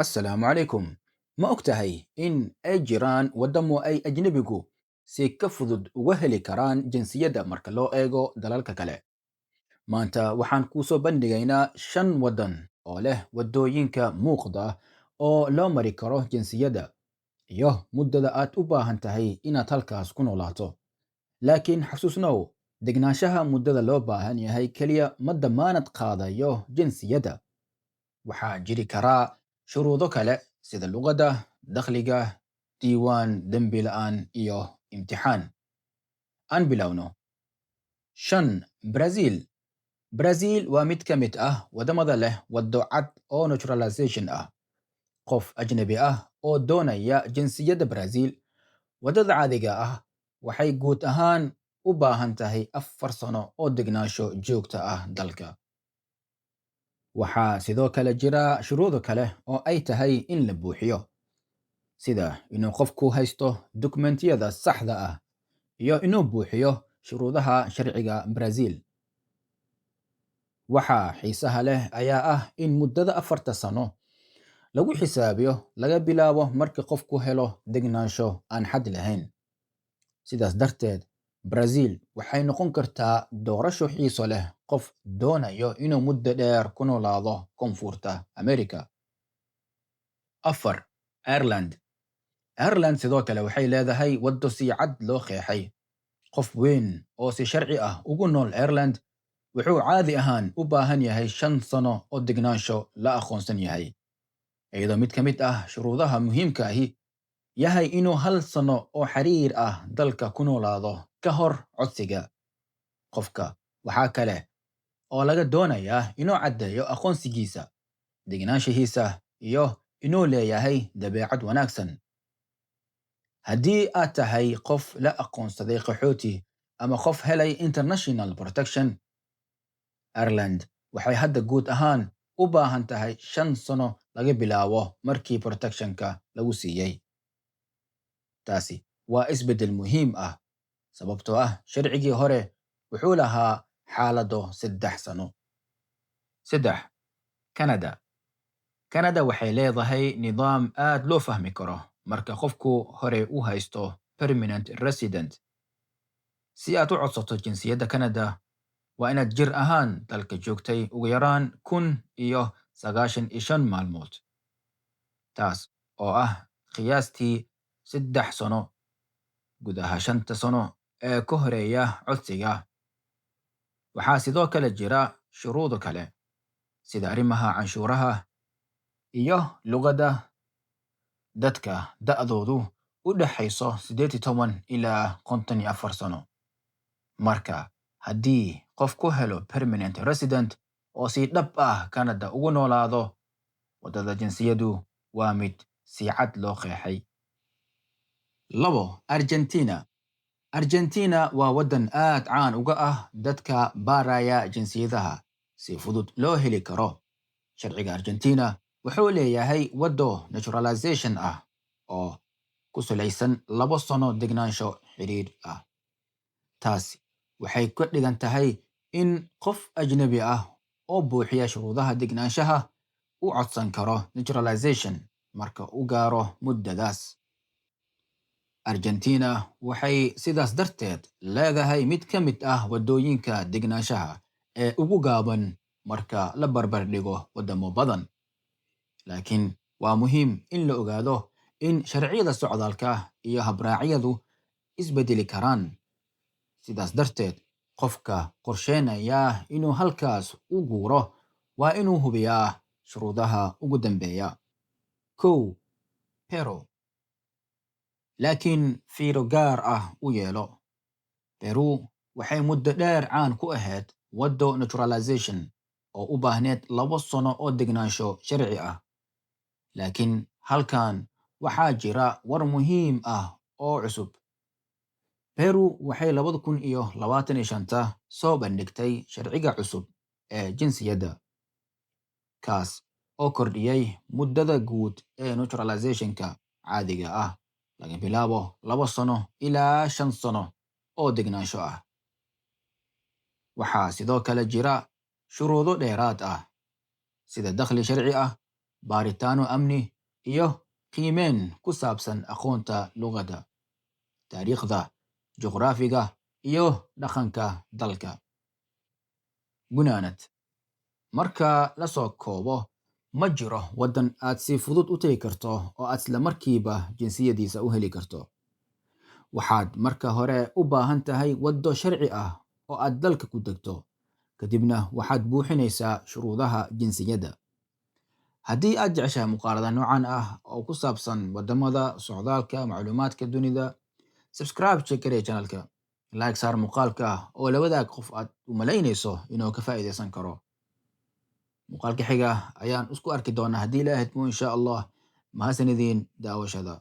Assalaamu calaykum. Ma ogtahay in ay jiraan waddamo ay ajnabigu si ka fudud uga heli karaan jinsiyadda marka loo eego dalalka kale? Maanta waxaan kuu soo bandhigaynaa shan waddan oo leh waddooyinka muuqda oo loo mari karo jinsiyadda iyo muddada aad u baahan tahay inaad halkaas ku noolaato. Laakiin xasuusnow, degenaanshaha muddada loo baahan yahay kaliya ma dammaanad qaadayo jinsiyadda. Waxaa jiri kara shuruudo kale sida luqadda, dakhliga, diiwaan dembi la'aan iyo imtixaan. Aan bilowno. 5. Brazil. Brazil waa mid ka mid ah waddamada leh waddo cad oo naturalization ah. Qof ajnabi ah oo doonaya jinsiyadda Brazil, waddada caadiga ah waxay guud ahaan u baahan tahay 4 sano oo degenaansho joogto ah dalka. Waxaa sidoo kale jira shuruudo kale oo ay tahay in la buuxiyo, sida inuu qofku haysto dukumentiyada saxda ah iyo inuu buuxiyo shuruudaha sharciga Brazil. Waxa xiisaha leh ayaa ah in muddada 4-ta sano lagu xisaabiyo laga bilaabo marka qofku helo degenaansho aan xad lahayn. Sidaas darteed, Brazil waxay noqon kartaa doorasho xiiso leh qof doonaya inuu muddo dheer ku noolaado Koonfurta Ameerika. 4. Ireland. Ireland sidoo kale waxay leedahay waddo si cad loo qeexay. Qof weyn oo si sharci ah ugu nool Ireland wuxuu caadi ahaan u baahan yahay 5 sano oo degenaansho la aqoonsan yahay, iyadoo mid ka mid ah shuruudaha muhiimka ahi yahay inuu hal sano oo xiriir ah dalka ku noolaado ka hor codsiga. Qofka waxaa kale oo laga doonayaa inuu caddeeyo aqoonsigiisa, degenaanshihiisa, iyo inuu leeyahay dabeecad wanaagsan. Haddii aad tahay qof la aqoonsaday qaxooti ama qof helay international protection, Ireland waxay hadda guud ahaan u baahan tahay 5 sano laga bilaabo markii protection-ka lagu siiyay. Taasi waa isbeddel muhiim ah, sababtoo ah sharcigii hore wuxuu lahaa xaalado 3 sano. 3. Canada. Canada waxay leedahay nidaam aad loo fahmi karo marka qofku hore u haysto permanent resident. Si aad u codsato jinsiyadda Canada, waa inaad jir ahaan dalka joogtay ugu yaraan 1095 maalmood, taas oo ah qiyaastii 3 sano gudaha 5-ta sano ee ka horeeya codsiga. Waxaa sidoo kale jira shuruudo kale, sida arrimaha canshuuraha iyo luqadda. Dadka da'doodu u dhaxayso 18 ilaa 54 sano. Marka, haddii qofku helo permanent resident oo si dhab ah Canada ugu noolaado, waddada jinsiyaddu waa mid si cad loo qeexay. 2. Argentina. Argentina waa waddan aad caan uga ah dadka baaraya jinsiyadaha si fudud loo heli karo. Sharciga Argentina wuxuu leeyahay waddo naturalization ah oo ku salaysan 2 sano degenaansho xiriir ah. Taasi waxay ka dhigan tahay in qof ajnabi ah oo buuxiya shuruudaha degenaanshaha uu codsan karo naturalization marka uu gaaro muddadaas. Argentina waxay sidaas darteed leedahay mid ka mid ah waddooyinka degenaanshaha ee ugu gaaban marka la barbar dhigo waddamo badan. Laakiin waa muhiim in la ogaado in sharciyada socdaalka iyo habraacyadu isbedeli karaan. Sidaas darteed, qofka qorsheynaya inuu halkaas u guuro waa inuu hubiyaa shuruudaha ugu dambeeya. 1. Peru. Laakiin fiiro gaar ah u yeelo. Peru waxay muddo dheer caan ku ahayd waddo naturalization oo u baahneyd 2 sano oo degenaansho sharci ah. Laakiin halkan waxaa jira war muhiim ah oo cusub. Peru waxay 2025-ta soo bandhigtay sharciga cusub ee jinsiyadda, kaas oo kordhiyay muddada guud ee naturalization-ka caadiga ah laga bilaabo 2 sano ilaa 5 sano oo degenaansho ah. Waxaa sidoo kale jira shuruudo dheeraad ah, sida dakhli sharci ah, baaritaano amni iyo qiimeyn ku saabsan aqoonta luqadda, taariikhda, juqraafiga iyo dhaqanka dalka. Gunaanad: marka la soo koobo, ma jiro waddan aad si fudud u tegi karto oo aad isla markiiba jinsiyadiisa u heli karto. Waxaad marka hore u baahan tahay waddo sharci ah oo aad dalka ku degto, kadibna waxaad buuxinaysaa shuruudaha jinsiyadda. Haddii aad jeceshahay muuqaalada noocan ah oo ku saabsan wadamada, socdaalka, macluumaadka dunida, subscribe garee channelka, like saar muuqaalka oo la wadaag qof aad u malaynayso inuu ka faa'iidaysan karo. Muuqaalka xiga ayaan isku arki doonaa haddii Ilaahay idmo, insha Allah. Mahadsanidin daawashada.